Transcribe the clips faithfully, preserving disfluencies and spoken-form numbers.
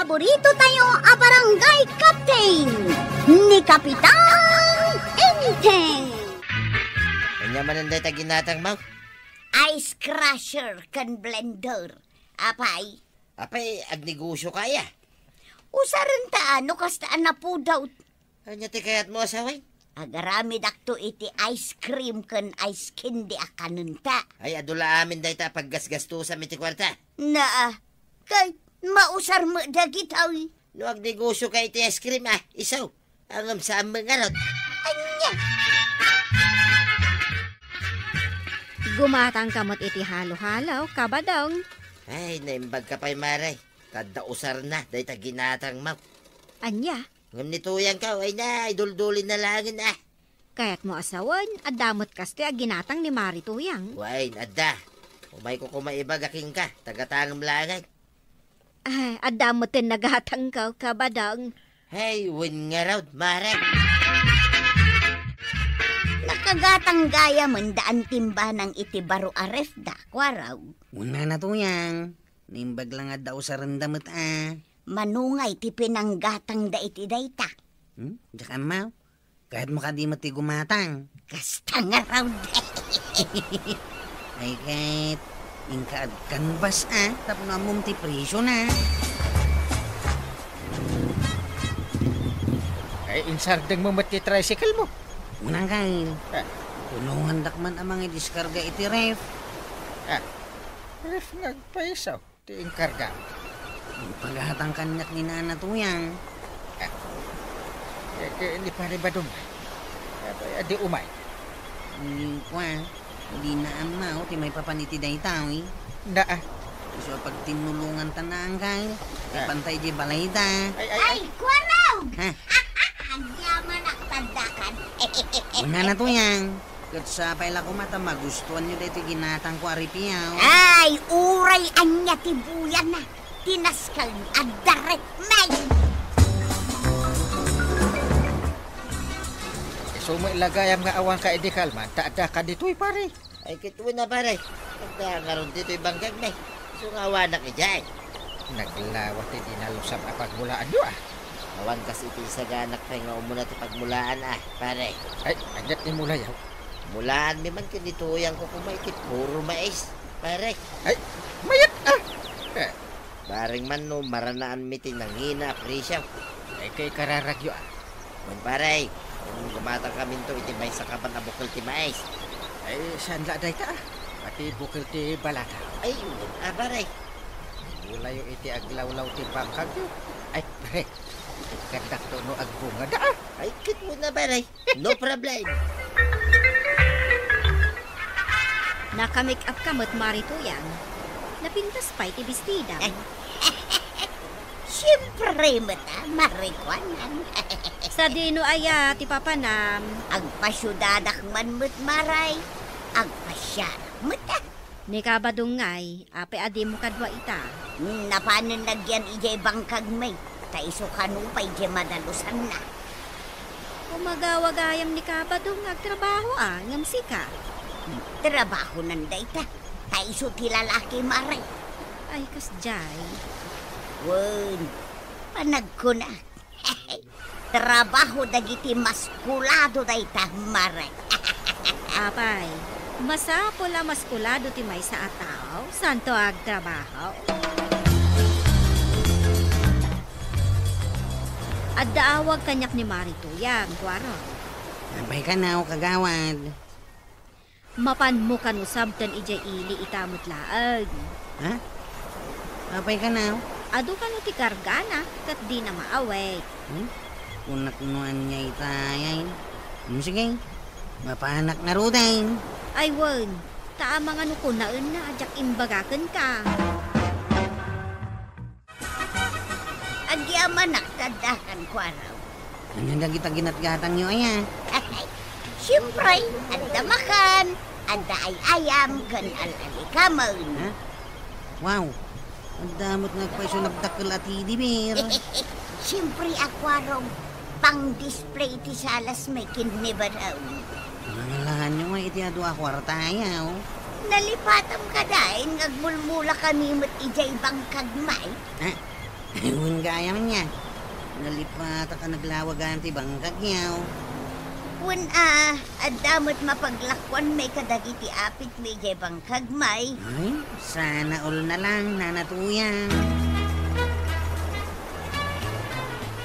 Burrito tayo a barangay captain, ni Kapitan Enteng. Ania manen dayta ginatang, Maw? Ice crusher ken blender. Apay? Apay, agnegosyo kaya? Usaren ta no kasta a napudot. Ania ti kayatmo a sawen? Agaramidakto iti ice cream ken ice candy a kanenta. Ay, adu la amin dayta a paggasgastusam iti kuarta. Naa, ket mausar met dagitoy. No agnegosyo ka iti ice cream, a, isu, ngem saan met ngarud? Ania? Gumatangka met iti halo-halo, Kabadong. Ay, naimbagka pay, Mare. Ta adda usarna dayta ginatangmo. Ania? Ngem ni Tuyangko, ay na, iduldulin na laengen, a. Kayatmo a sawen, adda met kastoy a ginatang ni Mari Tuyang? Wen, adda. Umayko koma ibaga kenka, tagatangem laengen. Ay, adda met ti nagatangko, Kabadong. Hey, wen ngarud, Mare. Nakagatang gayam daan timbanang iti baro a ref da, kuarog. Wen, Nana Tuyang. Naimbag la nga adda usarenda met, a. Mano ngay ti pinanggatangda iti dayta? Hmm? Diak ammo. Kayatmo kadi met ti gumatang? Kasta ngarud. Ay, ket inka ag canvas, a, tapno ammom ti presiona. Ay, insardengmo met ti tricycle mo. Unang kail. A. Tulongandak man a mangidiskarga iti ref. A, ref nga agpaiso ti inkarga. Ipagatang kaniak ni Nana Tuyang. A, e, e, ni Pare Badong. Apay, adi umay. Uli, kua, dina ammo ti maipapan iti dayta, wi. Naa. Isu a pagtinnulonganta, Nana, angkay. A. Ipantay di balayda. Ay, ay, ay. Ay, kuarog! Ha? Agyamanak taddakan. Nana Tuyang. Ket sapay la koma ta magustuanyo daytoy ginatangko a ripiaw. Ay, uray ania ti buyanna, ti nasken adda ref, may! Isu met la gayam nga awanka idi kalman, ta adda ka ditoy, pare. Ay, ket wen a, pare. Adda ngarud ditoy bangkagmi. Isu nga awanak idiay. Naglawa ti dinalusam a pagmulaanyo, a. Awan kas iti isaganak pay nga umuna ti pagmulaan, a, pare. Ay, ania ti mulayo? Mulaanmi man ken ni Tuyangko koma iti puro mais, pare. Ay, mayat, a! E. Bareng man no maranaanmi ti nangina a presio. Ay, kaikararagyo, a. Wen, pare, gumatangkaminto iti maysa kaban a bukel ti mais. Ay, saan la dayta, a? Pati bukel ti balata. Ay, wen, a, pare. Mulayo iti aglawlaw ti bangkagyo. Ay, pare, ikkandakto no agbungada, a. Ay, ket wen a, pare. No problem. Naka-make-up ka met, Mari Tuyang. Napintas pay ti bestidam. Siempre met, a, marikuanan. Sadino aya ti papanam? Agpasiudadak man met, Mare. Agpasiarak met, a. Ni Kabadong ngay, apay a dimo kadua ita? Napanen nagyan idiay bangkagmi, ta isu kano pay diay madalusanna. Umagawa gayam ni Kabadong nga agtrabaho, a, ngem sika? Trabahonan dayta, ta isu ti lalaki, Mare. Ay, kasdiay. Wen, panagkunak. Trabaho dagiti maskulado dayta, Mare. Apay, masapul a maskulado ti maysa a tao, santo agtrabaho. Adda awag kaniak ni Mari Tuyang, kuaro. Apay kano, kagawad? Mapanmo kano sabten idiay ili ita met laeng. Ha? Apay kano? Adu kano ti kargana, ket dina maawet. Hmm? Kunak no ania ita, ay. Hmm, sige. Mapanak ngaruden. Ay, wen. Ta amangan no kunaenna a diak imbaga kenka. Agyamanak taddakan, kuaro. Ania dagita ginatgatangyo aya? Siempre, adda makan, adda ay-ayam, ken al-alikamen. Ha? Wow! Adda met nga agpayso nagdakkel a teddy bear. Siempre a, kuaro, pang-display iti salasmi ken ni Badong. Nangalaanyo nga iti adu a kuarta aya, o? Nalipatam kadaen nga agmulmulakami met idiay bangkagmi. Ha? Wen gayam nia. Nalipataka naglawa gayam ti bangkagyo. Wen a, adda met mapaglakkuanmi kadagiti apitmi idiay bangkagmi. Ay, sana all na lang, Nana Tuyang.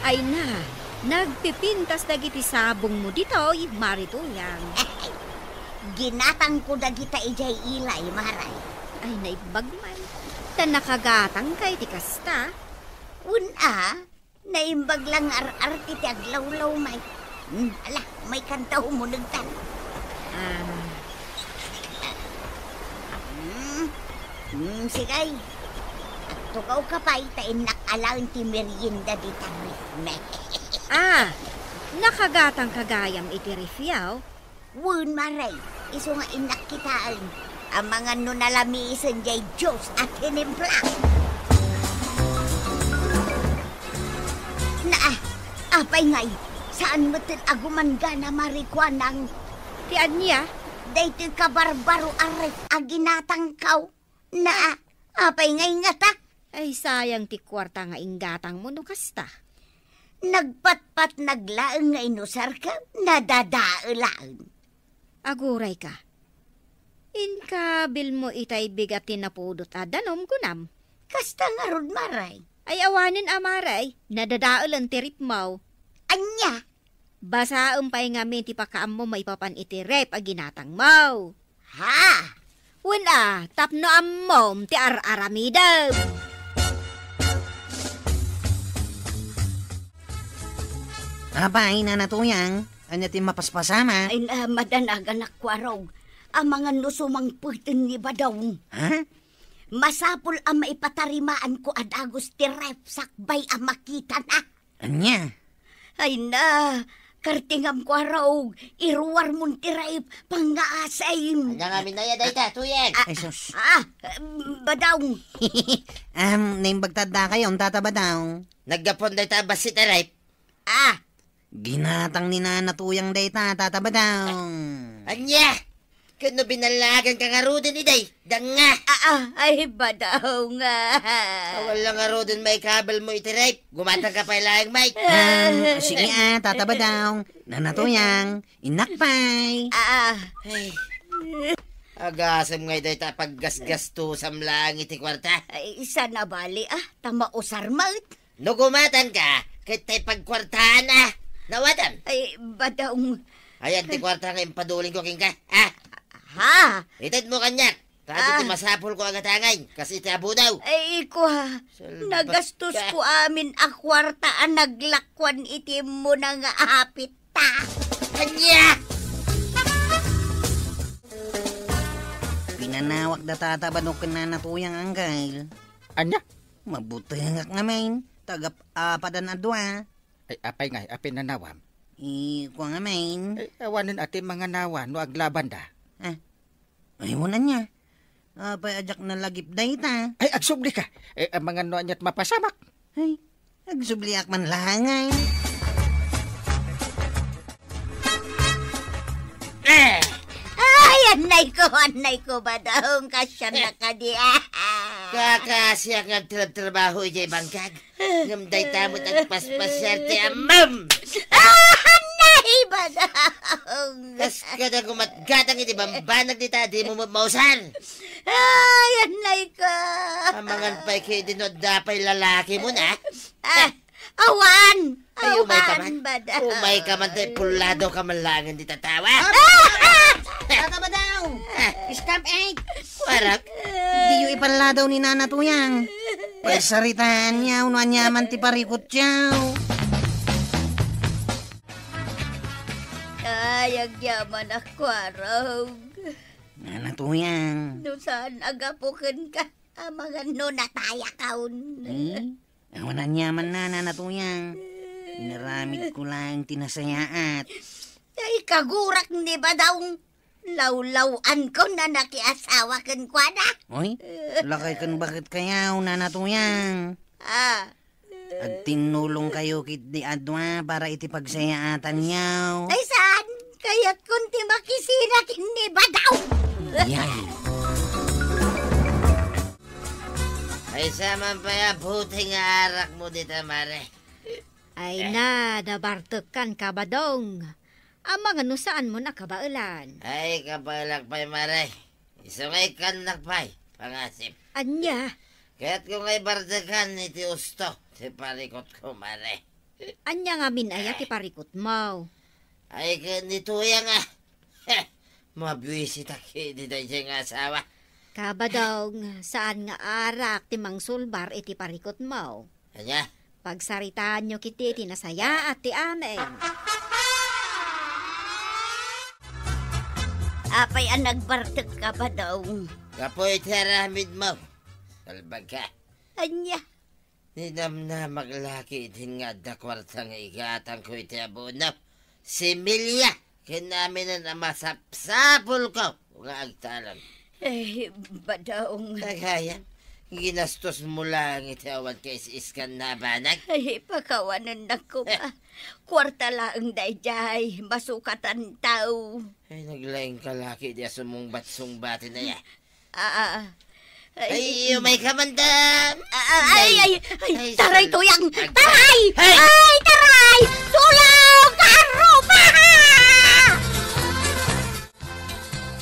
Ay na, nagpipintas dagiti sabongmo ditoy, Mari Tuyang. Ginatangko dagita idiay ilay, Maray. Ay, naimbag man. Ta nakagatangka iti kasta. Wen a, naimbag la nga ar-arti ti aglawlawmi. Hmm, ala, umaykanto, umunegtan. Ah. Hmm, hmm, sige. Agtugawka pay ta innak alaen ti merienda dita ritme. Ah, nakagatangka gayam iti ref-yo? Wen, Maray, isu nga innak kitaen. Amangan no nalamisen diay juice a tinimpla. Naa, apay ngay, saan metten a gumanggana, Mari, kuanang? Ti ania? Daytoy kabarbaro a ref a ginatangko. Naa, apay ngay ngata? Ay, sayang ti kuarta nga inggatangmo no kasta. Nagpatpatnag laeng nga inusarko, nadadael laeng. Agurayka. Inka bilmo itay bigat ti napudot a danom, kunam? Kasta ngarud, Maray. Ay, awanen a, Maray, nadadaelen ti ref-mo. Ania? Basaem pay ngamin ti pakaammom maipapan iti ref a ginatangmo. Ha? Wen a, tapno ammom ti ar-aramidem. Apay, Nana Tuyang, ania ti mapaspasamak? Ay, na, madanag, anak ko, Arog. Amangan no sumangpeten ni Badong. Ha? Masapul a maipatarimaanko a dagus ti ref sakbay a makitana. Ania? Ay na, kartingam ko, Arog, iruarmon ti ref, pangngaasim. Ania ngamin aya dayta, Tuyang? Ah, Ay, sus. Ah, Badong. Am, naimbag ta addakayo, Tata Badong. Naggapuan dayta a bassit a ref? Ah. Ginatang ni Nana Tuyang dayta, Tata Badong. Ania? Ket no binallaganka ngaruden idiay, danga. Ah, ah, ay, Badong nga. Awan la ngaruden maikabelmo iti ref. Gumatangka pay laeng, Mike. Ah, sige, ah, Tata Badong. Nana Tuyang, innak pay. Ah, ah. Ay. Agasem ngay dayta a paggasgastusam laeng iti kuarta. Ay, saan a bali, ah, ta mausar met. No gumatangka, ket tay pagkuartaanna, nawatam. Ay, Badong. Ayan ti kuarta nga impadulingko kenka, ah? Ha? Itedmo kaniak. Ta adu ti Ah. masapulko a gatangay, kas iti abudaw. Ay, kua. Salbag Nagastusko ka. amin a kuarta a naglakkuan iti immuna nga apitta. Ania? Pinanawak da Tata Badong ken Nana Tuyang, Angkel. Ania? Mabutengak ngamin, ta agap-apadan a dua. Ay, apay ngay a pinanawam? Eh, kua ngamin. Ay, awanen a ti manganawa no aglabanda. Ah. Ay, wen ania. Apay a diak nalagip dayta? Ay, agsublika. Eh, amangan no aniat mapasamak. Ay, agsubliak man laeng. Eh! Ay, annay ko, annay ko, Badong, kasian na kadi, ah. Kakasiak nga agtrabtrabaho idiay bangkag. Ngem dayta met agpaspasiar ti ammom. Ah, annay, Badong. Kas kada gumatgatang iti bambanag dita, dimo met mausar. Ay, annay ko. Amangan pay ketdi no adda pay lalakimo, ah. Ah, Awan! Ay, umay ka man. Awan, Badong. Umay ka man, tay pullado ka man laengen dita tawa. Ah! Tata Badong! Stamp eight! Warap. Diyo ipalladaw ni Nana Tuyang. Pagsaritaanyo, no aniaman ti parikutyo. Ay, agyaman a kuarog. Nana Tuyang. No saan a gapu kenka, amangan no natayakon. Eh? Awan aniaman, Nana Tuyang. Inaramidko laeng ti nasayaat. Ay, kagurak ni Badong. Lawlaw-anko a nakiasawa kenkuana. Oy, lakay ken baket kayo, Nana Tuyang. Ah. Agtinnulongkayo ketdi a dua para iti pagsayaatanyo. Ay, saan? Kayatkon ti makisina ken ni Badong. Yan. Maysa man pay a buti nga arakmo dita, Mare. Ay na, nabartekkan, Kabadong. Amangan no saanmon a kabaelan. Ay, kabaelak pay, Mare. Isu nga ikkannak pay, pangasim. Ania? Kayatko nga ibartekkan iti usto ti parikutko, Mare. Ania ngamin aya ti parikutmo? Ay, ket ni Tuyang, a. Mabuisitak idi daydiay nga asawa. Kabadong, saan nga arak ti mangsulbar iti parikutmo. Ania? Pagsaritaanyo ketdi ti nasayaat ti amin. Apay a nagbartek, Kabadong? Gapu iti aramidmo. Nalbag ka. Ania? Ninamnamak la ketdin nga adda kuarta nga igatangko iti abono, similya, ken amin a masapsapulko nga agtalon. Eh, Badong. Agayam, ginastosmo laeng iti awan kaisiskan nabanag. Ay, pakawanennak koma. Kuarta laeng daydiay, masukatanto. Ay, naglaingka la ketdi a sumungbat-sungbaten aya. Ah, ah. Ay, umay ka man, dam. Ah, ah, ay, ay, ay, ay, taray, Tuyang! Taray! Ay! Ay, taray! Tulong! Karupa!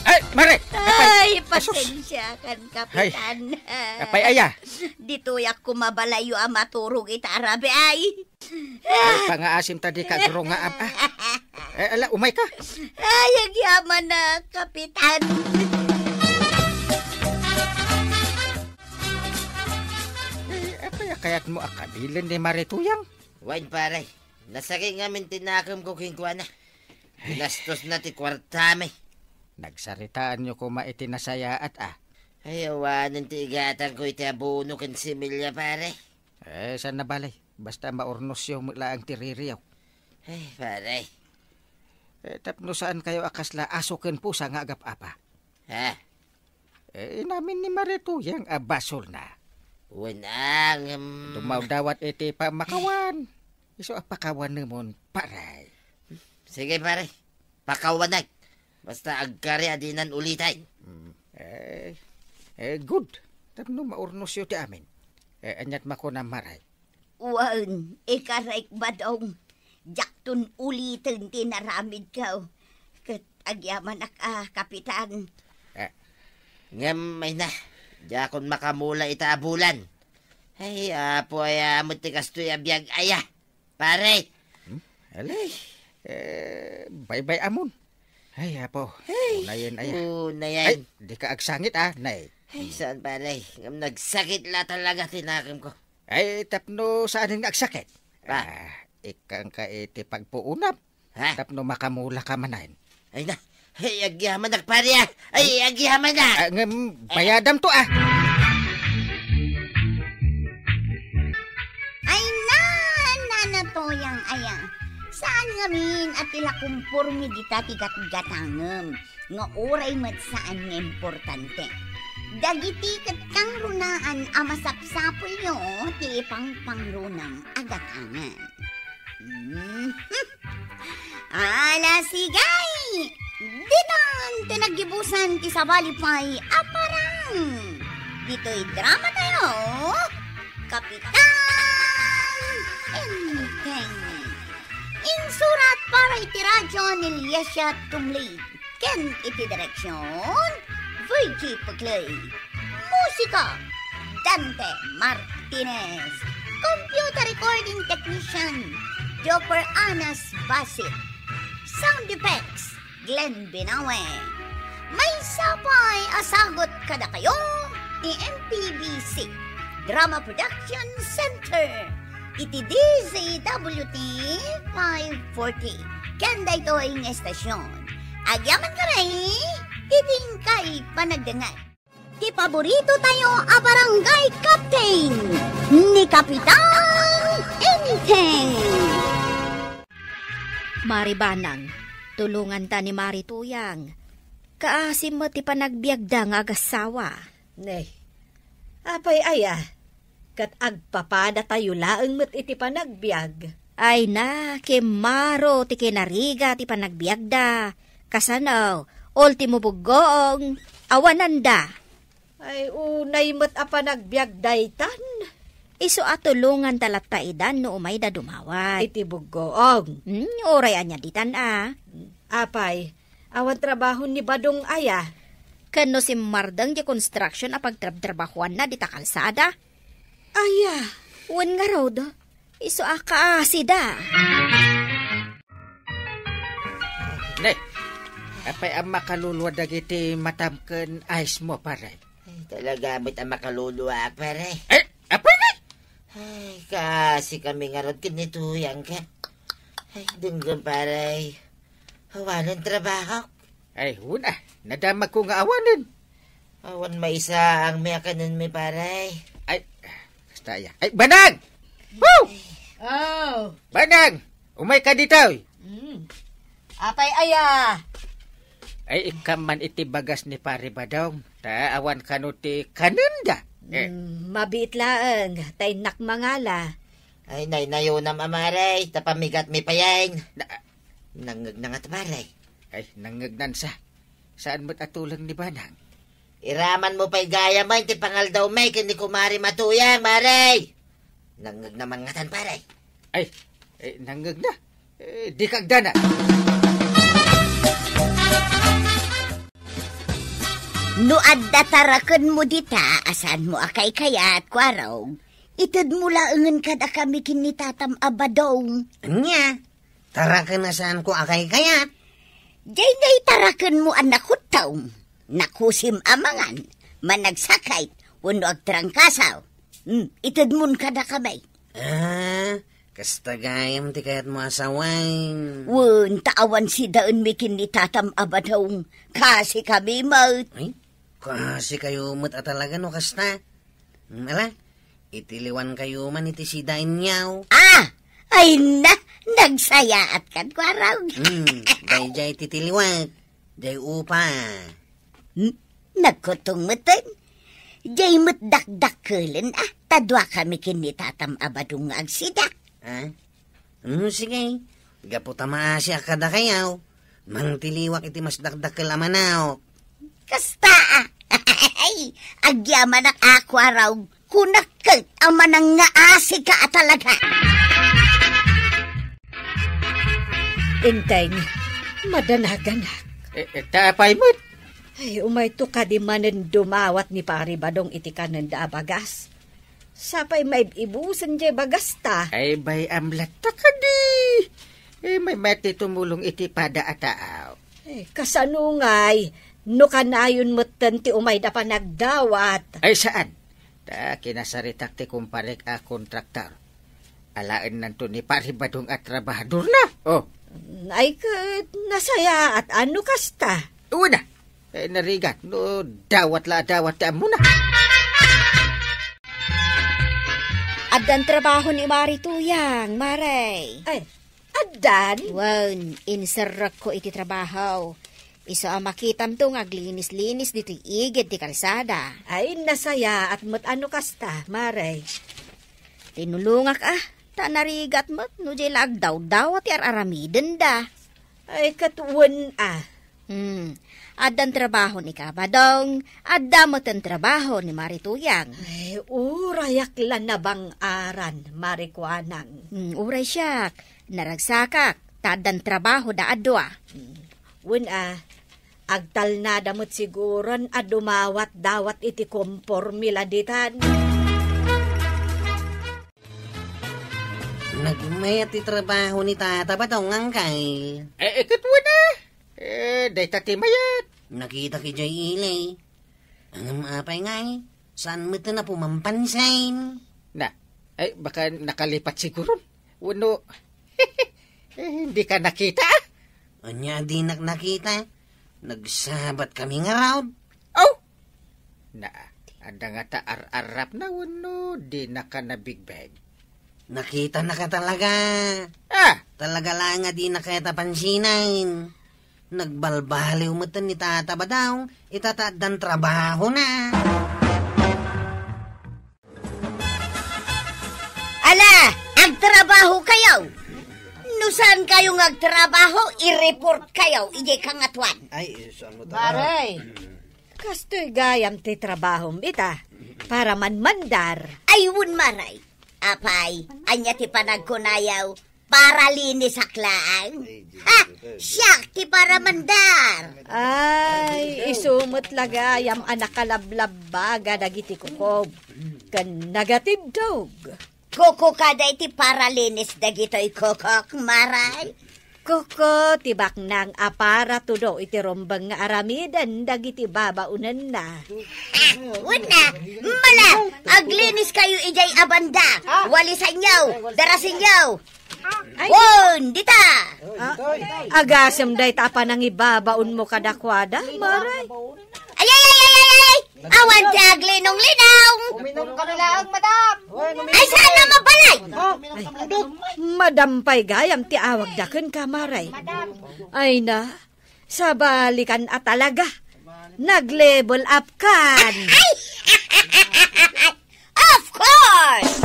Ay, Mare! Ay, asus! Pasensya kan, Kapitan. Apay aya? Ditoyak koma balayyo a maturog ita a rabii, ay. Ay, pangaasim ta dika agrungaam, a. Eh, ala, umay ka. Ay, agyamanak, Kapitan. Eh, apay a kayatmo a kabilen ni Mare Tuyang? Wen, pare. Nasakit ngamin ti nakemko kenkuana. Ginastosna ti kuartami. Nagsaritaanyo koma iti nasayaat, a. Ay, awanen ti igatangko iti abono ken similya, pare. Eh, saan a bale? Basta maurnosyo met laeng ti ririyo. Ay, pare. Eh, tapno saankayo a kasla aso ken pusa nga agap-apa. Ha? Eh, inamin ni Mare Tuyang a basolna. Wen, a, ngem. Dumawdawat iti pammakawan. Isu a pakawanemon, pare. Sige, pare. Pakawanek. Basta agkari a dinan uliten. Mm, eh, eh, good. Tapno maurnosyo ti amin. Eh, aniat makunam, Mare? Wen, ikarek, Badong. Diakton uliten ti inaramidko. Ket agyamanak a, Kapitan. Eh. Ngem, ay na, diakon makamula ita a bulan. Ay, apo, aya met ti kastoy a biag aya, pare. Hmm? Ala, eh, baybay-amon. Ay, apo. Ay, unayen aya. Unayen. Ay, dika agsangit, a, nay. Ay, saan, pare? Ngem nagsakit la talaga ti nakemko. Ay, tapno saanen nga agsakit? Ah. Ah, ikkanka iti pagpuonam. Ha? Tapno makamulaka manen. Ay na. Ay, agyamanak, pare, a. Ay, agyamanak. Ah, ngem, bayadamto, a. Ay na, Nana Tuyang, aya. Saan ngamin a ti la kumporme dita ti gatgatangem, nga uray met saan nga importante. Dagiti ket kangrunaan a masapsapulyo ti ipangpangrunam a gatangen. Mhm. Ala, sige! Ditan ti naggibusan ti sabali pay a parang. Ditoy drama tayo, Kapitan Enteng. Insurat para iti radyo ni Liesia Tumlid. Ken iti direksion, Virgie Puclay. Musika, Dante Martinez. Computer recording technician, Jopper Anas Basit. Sound effects, Glenn Binawe. Maysa pay a sagut kadakayo ti M P B C Drama Production Center iti D Z W T five forty. Ken daytoy nga estasion, agyaman kami iti inkay panagdengngeg. Ti paborito tayo a barangay captain, ni Kapitan Enteng. Mari Banang, tulonganta ni Mari Tuyang. Kaasim met ti panagbiagda nga agassawa. Ne, apay aya? Ket agpapadatayo laeng met iti panagbiag. Ay na, kimmaro ti kinarigat ti panagbiagda. Kasano, ultimo buggoong, awananda. Ay, unay met a panagbiag daytan. Isu a tulonganta latta idan no umayda dumawat. Iti buggoong. Hmm, uray ania ditan a. Apay, awan trabaho ni Badong aya? Ken no simmardeng di construction a pagtrabtrabahoanna dita kalsada? Aya. Wen ngarud, isu a kaasida. Ne, apay a makalulua dagiti matam ken ayes mo, pare? Ay, talaga met a makaluluaak, pare. Eh, apay ne? Ay, kasi kami ngarud ken ni Tuyang ka. Ay, denggem, pare. Awanen trabaho. Ay, una, nadamagko nga awanen. Awan maysa ang miakanen mi, pare. Ay, kasta aya. Ay, Banang! Woo! Oh. Banang! Umay ka ditoy! Mm. Apay aya? Ay, ikkan man iti bagas ni Pare Badong. Ta awan kano ti kanenda. Eh. Mm, mabiit laeng. Ta innak mangala. Ay, naynayonam, amare. Ta pamigat mi payen. Na- Nangngeg na nga ta, pare. Ay, nangngegnan sa. Saan met a tuleng ni Banang? Iraman mo pay gayam ti pangaldaw mi ken ni Kumare Matuyang, mare. Nangngeg naman ngatan, pare. Ay, eh, nangngeg na. Eh, di kagdana. No adda tarakenmo dita, a saanmo a kaykayat, Kuarog, itedmo laengen kadakami ken ni Tatam a Badong. Ania? Taraken a saanko a kaykayat. Jay ngay tarakenmo a nakuttom, nakusim a mangan, managsakit, wenno agtrangkaso. Hmm, itedmon kadakami. Ah, kasta gayam ti kayatmo a sawen. Wen, ta awan sidaenmi ken ni Tatam a Badong, kasi kami met. Ay, kasi kayo met a talaga no kasta. Hmm, ala, itiliwan kayo man iti sidaenyo. Ah! Ay na, nagsayaat kan Kuarog. Hmm, dayjay ti tiliwak. Jay upa. Hmm, nagkutong meten. Jay met dakdakkelen, ah, ta dua kami ken ni Tatam a Badong nga agsida. Ah? Hmm, sige. Gapu ta maasiak kadakayo, mangtiliwak iti mas dakdakkel a manok. Kasta, ah. Ay, agyamanak a Kuarog. Kunak ket a manangngaasika a talaga. Enteng, madanaganak. Eh, eh, ta apay met? Ay, umayto kadi manen dumawat ni Pari Badong iti kanenda a bagas. Sapay maib-ibusen jay bagasta. Ay, bay-am latta kadi. Eh, may mati tumulong iti pada a taaw. Eh, kasano ngay, no kanayon metten ti umayda panagdawat? Ay, saan? Ta kinasaritak ti kumparek a kontraktor. Alaennanto ni Pari Badong a trabahadorna. Oh. Ay, ket nasayaat a no kasta. Una, eh, narigat, no dawat la a dawat ti ammona. Addan trabaho ni Mari Tuyang, Mare. Ay, addan? Wen, inserrekko iti trabaho. Isu a makitamto nga aglinis-linis ditoy igid ti kalsada. Ay, nasayaat met a no kasta, Mare. Tinulongak, ah, ta narigat met no jay la agdawdawat ti ar-aramidenda. Ay, ket wen, ah. Hmm. Addan trabaho ni Kabadong, adda metten trabaho ni Mari Tuyang. Ay, urayak la nabang-aran, Mari Kuanang. Hmm, uray siak, naragsakak, ta addan trabaho da a dua. Hmm. Wen, ah, agtalnada met siguron a dumawat-dawat iti kompormi la ditan. Nagmayat ti trabaho ni Tata Badong, Angkay. Eh, eh, ket wen, ah. Eh, dayta ti mayat. Nakitak idiay ili. Ngem apay ngay, saan met a pumampansin? Na, ay, baka nakalipat siguro. Wenno, eh, hindi ka nakita, ah? Ania a dinak nakita? Nagsabat kami ngarud. Oh! Na, adda ngata ar-arrapna wenno dinaka nabigbeg? Nakitanaka talaga. Ah! Talaga la nga dinaka ta pansinen. Nagbalbaliw metten ni Tata Badong, ita ta addan trabahona. Ala, agtrabaho kayo. No saan kayo nga agtrabaho, i-report kayo idiay kangatoan. Ay, saan mo ta? Baray. Kastoy gayam ti trabahom ita, para manmandar. Ay, wen, Maray. Apay, ania ti panagkunayaw? Para linisak laeng? Ha? Siak ti para mandar. Ay, isu met la gayam a nakalablabbaga dagiti kukob ken nagatibdog. Kuko kada iti paralinis dagitoy kukok, Maray? Kuko ti baknang a para tudo iti rumbeng nga aramiden dagiti babaonenna. Ah, wenna, mala, aglinis kayo idiay a banda. Walisanyo, darasinyo. Ay, wen, dita. Ah, agasem dayta a panangibabaonmo kadakuada, Maray? Ay, ay, ay, ay, ay, ay! Awan ti aglinong-linong! Uminom kami laeng, madam! Ay, saan na mabalay? Ay, madam pay gayam ti awagda kenka, Maray. Ay na, sabalikan a talaga. Nag-level up kan. Ay! Of course!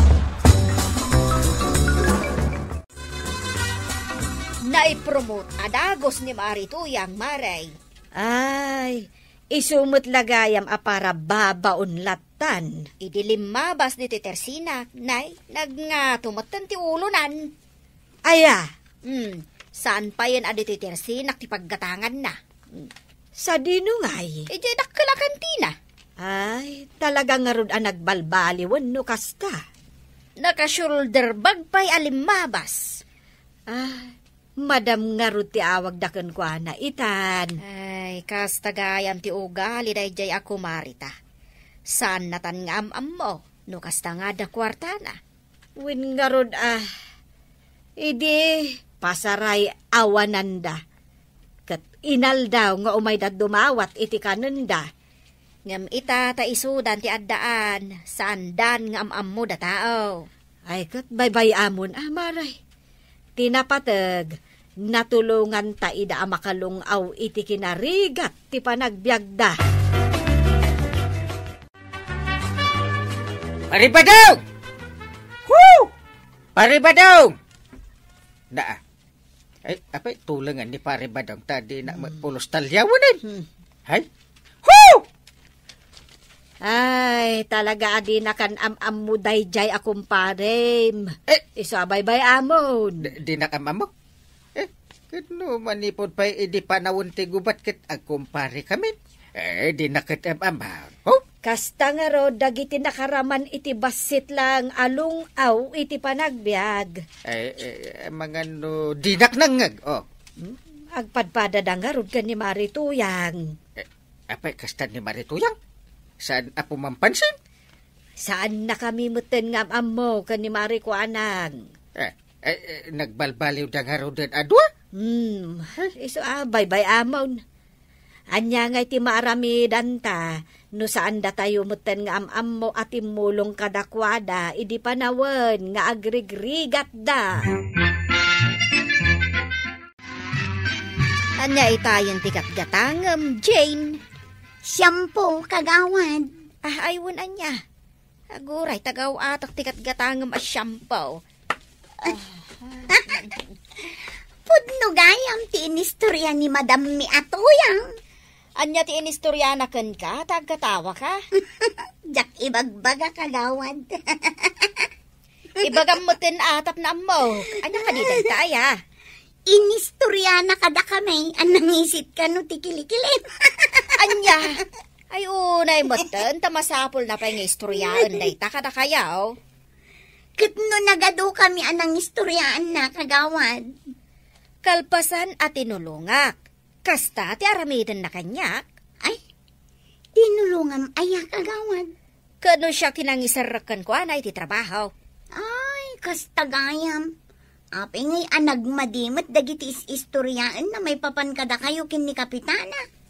Naipromote a dagus ni Mari Tuyang, Maray. Ay, isu met la gayam a para babaon lattan. Idi limmabas ditoy tersinak, nay, nagngato metten ti ulonan. Aya? Hmm, saan payen a ditoy tersinak ti paggatanganna. Hmm. Sadino ngay? Idiay dakkel a kantina. Ay, talaga ngarud a nagbalbaliwen no kasta. Naka-shoulder bag pay a limmabas. Ah, madam ngarud ti awagda kenkuana, itan. Ay, kasta gayam ti ugali daydiay a kumarita. Saannatan nga am-ammo, no kasta nga adda kuartana. Wen ngarud a, idi pasaray awananda, ket inaldaw nga umayda dumawat iti kanenda. Ngem ita ta isudan ti addaan, saandan nga am-ammo da tao. Ay, ket baybay-amon a, Maray. Ti napateg, natulonganta ida a makalung-aw iti kinarigat ti panagbiagda. Pare Badong! Woo! Pare Badong! Naa. Ay, apay, tulengan ni Pare Badong, ta di na Hmm. pulos talyawanen. Hmm. Hay? Woo! Ay, talaga a di nakan am-ammo daydiay a kumparem. Eh. Isu a baybay-amon. Di, di nakam-ammo? Eh, ket no manipud pay idi panawen ti gubat ket agkumpare kami. Eh, di na ket am-ammo. Oh? Kasta ngarud dagiti nakaraman iti bassit laeng a lung-aw iti panagbiag. Eh, eh, mangan no dinak nangngeg, oh. Hmm? Agpadpadada ngarud ken ni Mari Tuyang. Eh, apay kasta ni Mari Tuyang? Saan a pumampansin? Saannakami metten nga am-ammo ken ni Mari Kuanang. Eh, eh, eh, nagbalbaliwda ngaruden a dua? Hmm, isu a baybay-amon. Ania ngay ti maaramidanta no saan datayo metten nga am-ammo a timmulong kadakuada idi panawen nga agrigrigatda? Ania itayen ti gatgatangem, Jane? Shampoo, kagawad. Ah, ay, wen ania. Aguray, tagaw-atak ti gatgatangem a shampoo. Pudno gayam ti inistorya ni Madam mi a Tuyang. Ania ti inistoryana kenka, ta aggatawaka? Diak ibagbaga, kagawad. Ibagam metten a tapno ammok. Ania kadi dayta, aya? Inistoryana kadakami a nangisit kano ti kilikilim. Ania? Ay, unay metten, ta masapulna pay nga istoryaen dayta kadakayo. Ket no nagadukami a nangistoryaenna, kagawad? Kalpasan a tinulongak, kasta ti aramidenna kaniak. Ay, tinulongam aya, kagawad? Ket no siak ti nangiserrek kenkuana iti trabaho. Ay, kasta gayam. Apay ngay a nagmadi met dagiti is-istoryaenna maipapan kadakayo ken ni Kapitana?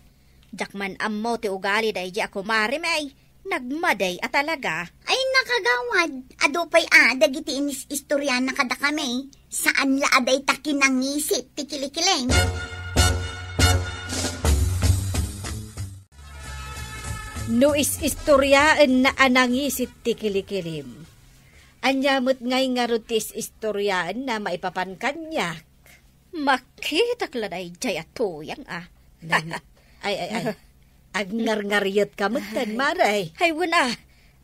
Diak man ammo ti ugali daydi a kumarem, ay, nagmadi a talaga. Ay, nakagawad, adu pay a dagiti inis-istoriana kadakami. Saan la a dayta kinangisit ti kilikilim. No is-istoriaenna a nangisit ti kilikilim, ania met ngay ngarud ti is-istoriaenna maipapan kaniak? Makitak la daydiay a Tuyang, a. Nan-, ay, ay, ay. Agngarngarietka metten, Ay. Mare. Ay, wen a.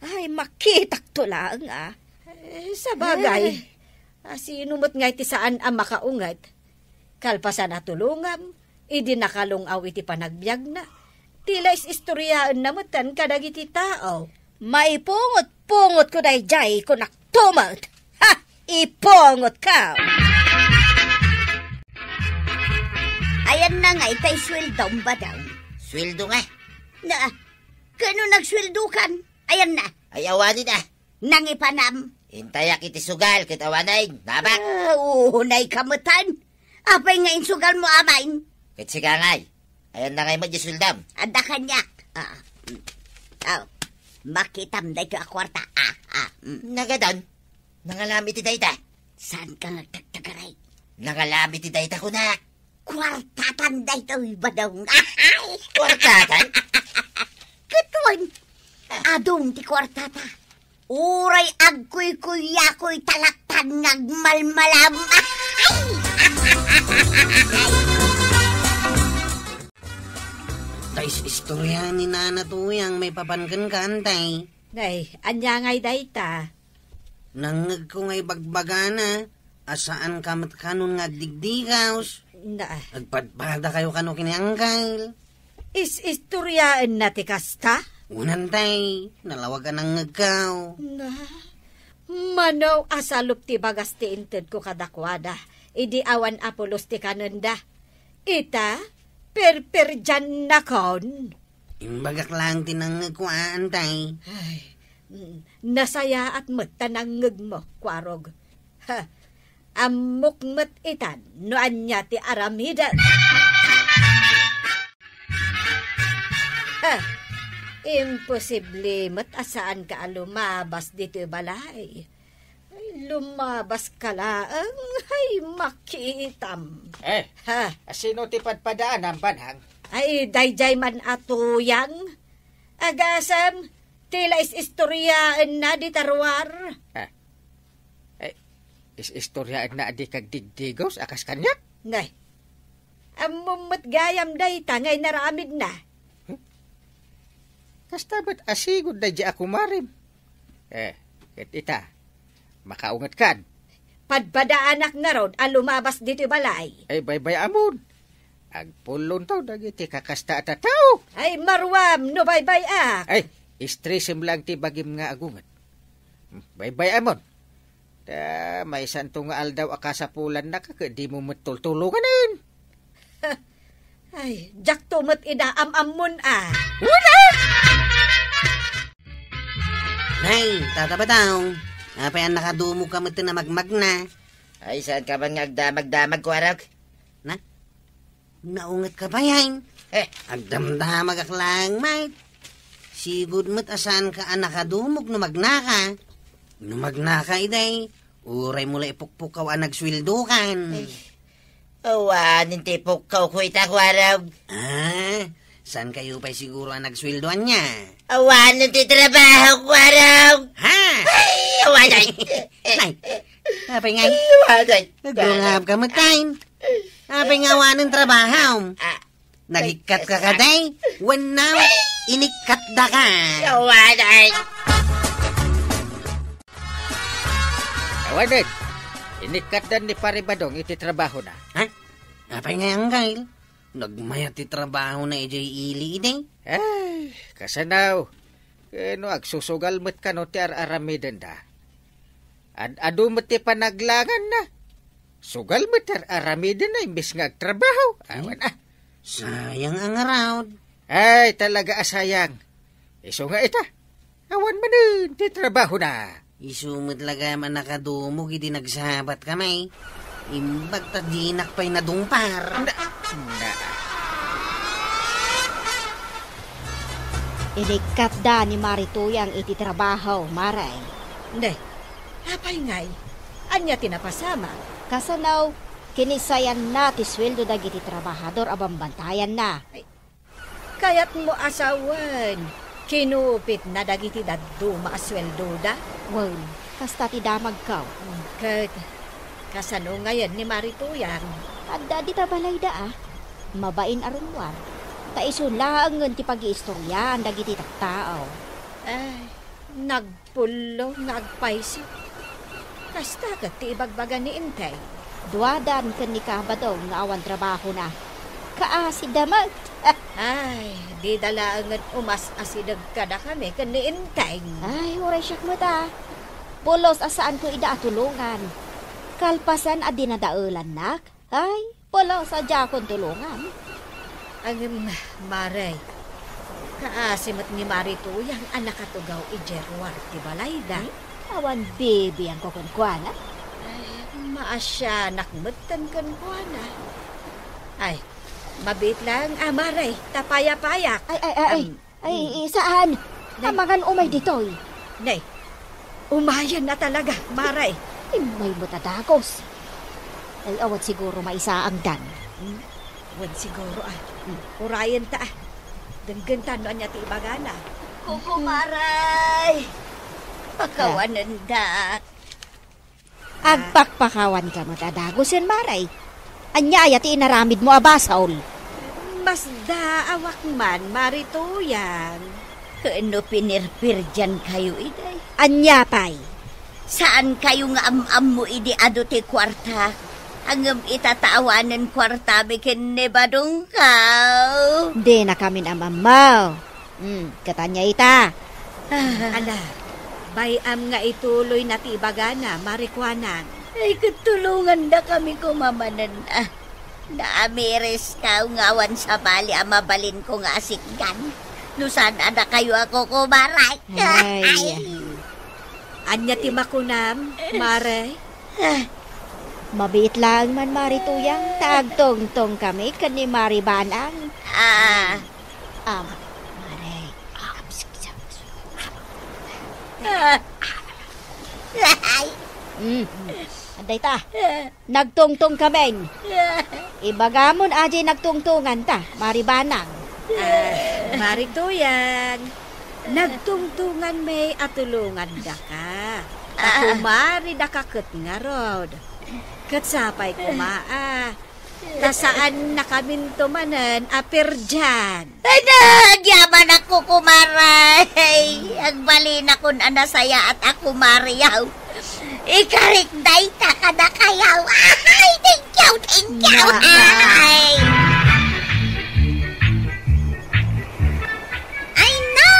Ay, makitakto laeng a. Eh, sabagay. Ay. A, sino met ngay ti saan a makaunget? Kalpasan a tulongam, idi nakalung-aw iti panagbiagna, ti la is-istoriaenna metten kadagiti tao. Maipungot-pungotko daydiay, kunakto met. Ha! Ipungotko! Ayanna nga itay sueldom, Badong? Sueldo nga? Na, kano nagsueldokan? Ayanna. Ay, awanen a. Nangipanam. Intayak iti sugal ket awanen, nabak. Ah, unay ka metten. Apay nga insugal mo, amaen? Ket sika ngay. Ayanna ngay met di sueldom. Adda kaniak. Ah, mm. Aw, makitam daytoy a kuarta. Ah, ah, mm. Nagadan? Nangalam iti dayta? Saan ka nga tagtagaray? Nangalam iti dayta, kunak. Kuartatan daytoy, Badong. Kuartatan? Ket wen, adun ti kuartata. Uray agkuykuyakoy talaktan nga agmalmalam. Ta is-istorya ni Nana Tuyang maipapan kenka, Antay. Nay, ania ngay dayta? Nangngegko nga ibagbagana a saanka met kanon nga agdigdigaws. Na. Agpadpadakayo kano ken ni Angkel. Is-istoriaenna ti kasta? Wen, Antay, nalawag a nangngegko. Na, mano a salup ti bagas ti intedko kadakuada, idi awan a pulos ti kanenda. Ita, perperdiannakon. Imbagak laeng ti nangngegko a, Antay. Ay, mm, nasayaat met ta nangngegmo, Kuarog. Ha, ammok met itan no ania ti aramidek. Ha, imposible met a saanka a lumabas ditoy balay. Ay, lumabaska laeng, ay, makitam. Eh, Ha? Asino ti padpadaanam, Banang? Ay, daydiay man a Tuyang. Agasem, ti la is-istoriaenna dita ruar. Ha? Eh, is-istoriaenna a di kagdigdigaws a kas kaniak? Nay, ammom met gayam dayta nga inaramidna. Huh? Kasta met a sigud daydiay a kumarem. Eh, ket ita, makaungetkan. Padpadaanak ngarud a lumabas ditoy balay. Ay, baybay-amon. Agpullonto dagiti kakasta a tattao. Ay, maruam no baybay-ak. Ay, istresem lang ti bagim nga agunget. Hmm, baybay-amon. Ta, maysanto nga aldaw a kasapulannaka ket dimo met tultulonganen. Ay, diakto met ida am-ammon a. Nay, Tata Batang, apay a nakadumogka met a magmagna? Ay, saanka man nga agdamagdamag, Kuarog? Na? Naungetka pay, ay? Eh. Agdamdamagak laeng met. Sigud met a saanka a nakadumog no magnaka. No magnaka, idi, uraymo la ipukpukaw a nagsueldokan. Eh. Awanen ti pukkawko ita, Kuarog. Ah, saankayo pay siguro a nagsueldo ania? Awanen ti trabaho, Kuarog. Ha? Ay, awanen. Nay, apay ngay? Ay, awanen. Nagrungabka met, ay. Apay nga awanen trabaho? Ah. Nagikkatka kadi? Wenno inikkatdaka? Awanen. Awanen. Inikkatdan ni Pare Badong iti trabahona. Ha? Apay nga, Angkel? Nagmayat ti trabahona idiay ili, idi? Ay, kasano? Ket no agsusugal met kano ti ar-aramidenda. Ad-adu met ti panaglanganna. Sugal met ti ar-aramidenna imbes nga agtrabaho. Awan, ah. Sayang a ngarud. Ay, talaga a sayang. Isu nga ita, awan manen ti trabahona. Isu met la gayam a nakadumog idi nagsabatkami. Imbag ta dinak pay nadungpar. Na, na. Inikkatda ni Mari Tuyang iti trabaho, Mare. Ne, apay ngay? Ania ti napasamak? Kasano, kinisayanna ti sueldo dagiti trabahador a bambantayanna. Ay, kayatmo a sawen, kinupitna dagiti dadduma a sueldoda? Wen, kasta ti damagko. Ket kasano ngayen ni Mari Tuyang? Adda dita balayda a. Mabain a rummuar. Ta isu laengen ti pagiistoriaan dagiti tattao. Ay, nagpullo nga agpayso. Kasta ket ti ibagbaga ni Enteng. Duadan ken ni Kabadong nga awan trabahona. Kaasida met. Ay, dida laengen umas-asideg kadakami ken ni Enteng. Ay, uray siak met a. Pulos a saanko ida a tulongan. Kalpasan a dinadaelannak, ay, pulos a diakon tulongan. Ngem, Mare, kaasi met ni Mari Tuyang a nakatugaw idiay ruar ti balayda. Ay, awan bibiangko kenkuana. Ay, maasianak metten kenkuana. Ay, mabiit laeng a, Mare, ta payapayak. Ay, ay, ay, ay. Am, Ay, mm. Saan? Nay. Amangan umay ditoy. Nay, umayen a talaga, Mare. Immay met a dagus. Ay, awan siguro maisaangdan. Hmm? Awan siguro, ah. Hmm. Urayen ta, ah. Denggen ta no ania ti ibagana. Kukumaray! Pakawanendak. Agpakpakawanka met a dagusen, Mare. Ania aya ti inaramidmo a basol? Masdaawak man, Mari Tuyang. Ken no pinirpirdiankayo idi? Ania pay? Saankayo nga am-ammo idi adu ti kuarta? Ngem itatawanen kuartami ken ni Badongko. Dinakamin am-ammo. Hmm, ket ania ita? Ah. Ala, bay-am nga ituloyna ti ibagana, Mari Kuanang. Ay, ket tulongandakami koma manen, ah. Naamiriskayo nga awan sabali a mabalinko nga asikgan. No saan a dakayo a kukumaray. Ay. Ay. Ania ti makunam, Mare? Ah. Mabiit laeng man, Mari Tuyang, ta agtungtongkami ken ni Mari Banang. Ah. Am, Mare. Ah. Ay. Mm, mm. Adda ita. Nagtungtongkamin. Ibagamon a diay nagtungtonganta, Mari Banang. Ah, Mari Tuyang. Nagtungtonganmi a tulongandaka. Ta kumaridaka ket ngarud. Ket sapay koma a. Ta saannakaminto manen a pirdian. Ay, nagyamanakon, kumaray. Agbalinakon a nasayaat a kumariaw. Ikarik dayta kadakayaw. Ay, thank you, thank you. Ay. Ay, na,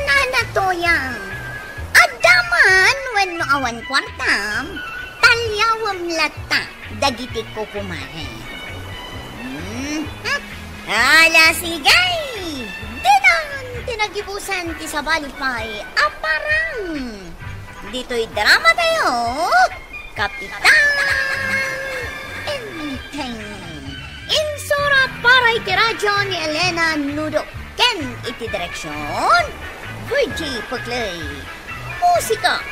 Nana Tuyang. Adda man wenno awan kuartam, taliawem latta dagiti kukumare. Hmm. Ala, sige. Ditan ti nagibusan ti sabali pay a parang. Ditoy drama tayo, Kapitan Enteng. Insura para iti radyo ni Elena Nudo ken iti direksyon, Virgie Puclay. Musika,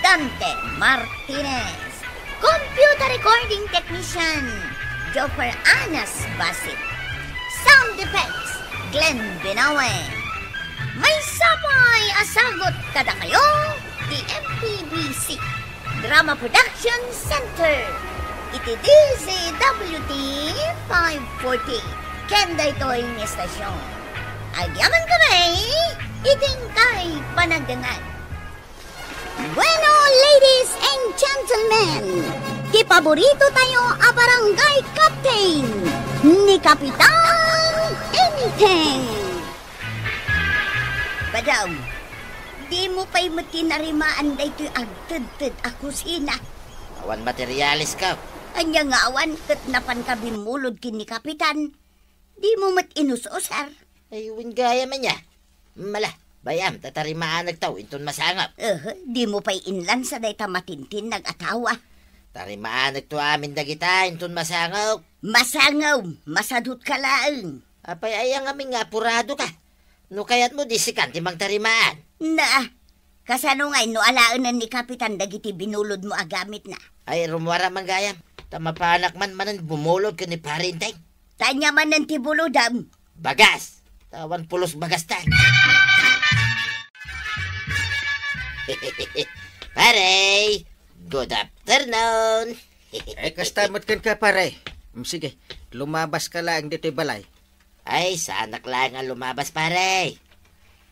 Dante Martinez. Computer recording technician, Joffer Anas Basit. Sound effects, Glenn Binawe. Maysa pay a sagut kadakayo ti M P B C Drama Production Center iti D Z W T five forty ken daytoy nga istasyon. Agyamankami iti inkay panagdengngeg. Bueno, ladies and gentlemen, ti paborito tayo a barangay captain, ni Kapitan Enteng. Badong, dimo pay met tinarimaan daytoy agtedted a kusina. Awan materialesko. Ania nga awan ket napanka bimmulod ken ni Kapitan? Dimo met inus-usar? Ay, wen gayam ania. Mala, bay-am, ta tarimaanekto inton masangop. Eh, dimo pay inlansa dayta matintinnag a tao, a. Tarimaanekto amin dagita inton masangop. Masangop, masadutka laeng. Apay, aya ngamin nga apuradoka? No kayatmo, di sikan ti mangtarimaan. Na, kasano ngay no alaenen ni Kapitan dagiti binulodmo a gamitna? Ay, rummuar man gayam. Ta mapanak man manen bumulod ken ni Pare Enteng. Ta ania manen ti bulodam? Bagas. Ta awan pulos bagasta. Pare, good afternoon. Eh, kasta met kenka, pare. Mm, sige, lumabaska laeng ditoy balay. Ay, saanak laeng a lumabas, pare.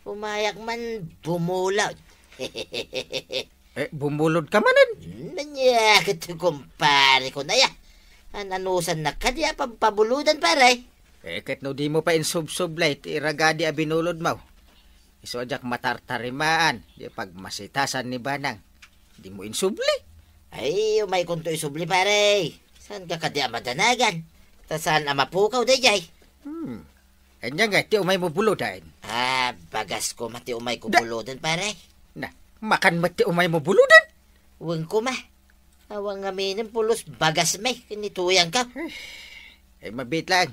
Umayak man bumulod. Eh, bumulod ka manen? Hmm, ania ket, kumpare ko na ya. An-anusannak kadi a pabpabulodan, pare? Eh, ket no dimo pay insubsublay ti iragadi a binulodmo, isu a diak matartarimaan diay pagmasitasan ni Banang. Dimo insubli? Ay, umaykonto isubli, pare. Saanka kadi a madanagan? Ta saan a mapukaw daydiay? Hmm. Ania ngay ti umaymo buloden? Ah, bagas koma ti umayko Da- buloden, pare. Na, makan met ti umaymo buloden? Wen koma. Awan ngamin pulos bagas mi, kinituyang ka. Ay, mabiit lang.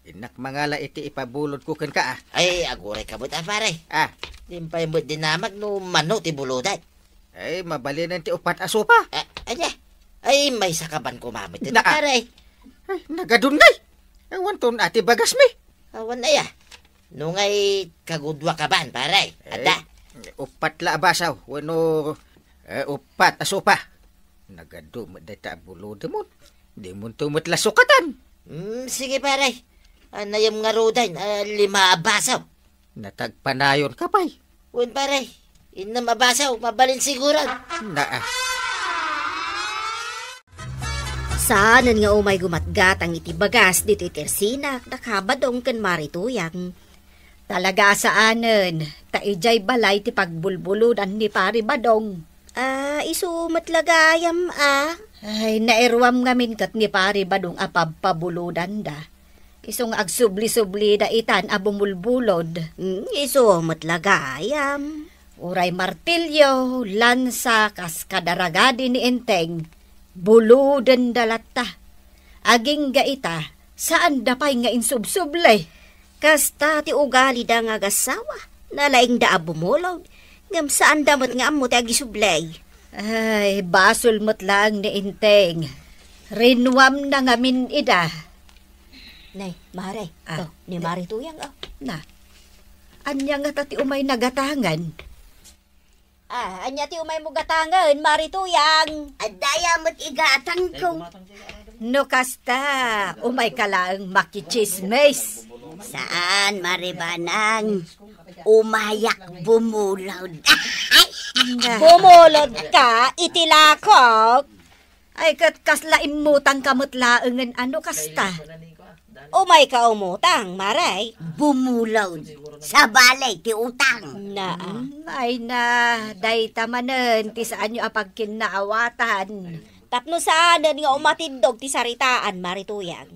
Innak mangala iti ipabulodko kenka, ah. Ay, aguray ka met, ah, pare. Ah. Dimpay met dinamag no mano ti buloden. Ay, mabalinen ti upat a sopa. Ah, ania? Ay, maysa ka ban koma met, Na- pare. Ay, nagadun ngay. Awan ton ati bagas mi. Awan aya. No ngay kagudua ka ban, pare. Adda. Eh, upat la a basaw, wenno, eh, upat a sopa. Nagadu met dayta a bulodemon. Dimonto met la sukatan. Hmm, sige, pare. Anayam ngaruden, ah, lima a basaw. Natagpanayon ka pay. Wen, pare. Innem a basaw, mabalin siguran. Naa. Saanen nga umay gumatgatang iti bagas ditoy tersinak, da Kabadong ken Mari Tuyang. Talaga a saanen, ta idiay balay ti pagbulbulodan ni Pari Badong. Ah, isu met la gayam, ah. Ay, nairuam ngamin ket ni Pari Badong a pabpabulodanda. Isu nga agsubli-sublida itan a bumulbulod. Hmm, isu met la gayam. Uray martilyo, lansa, kas kadaragadi ni Enteng, bulodenda latta. Agingga ita, saanda pay nga insubsubli. Kasta ti ugalida nga agassawa. Nalaingda a bumulod, ngem saanda met nga ammo ti agisublay. Ay, basol met laeng ni Enteng. Rinuamna ngamin ida. Nay, Mare, Ah. to, ni Mare Tuyang, oh. Na, ania ngata ti umay nagatangan? Ah, ania ti umaymo gatangen, Mari Tuyang? Adda aya met igatangko. No kasta, umayka laeng makitsismis. Saan, Mari Banang. Umayak bumulod. Bumulod ka iti lakok? Ay, ket kasla immutang ka met laengen a no kasta. Umayka umutang, Mare. Bumulod. Sabali ti utang. Naa. Hmm, ay na, dayta manen ti saanyo a pagkinnaawatan. Tapno saanen nga umatiddog ti saritaan, Mari Tuyang.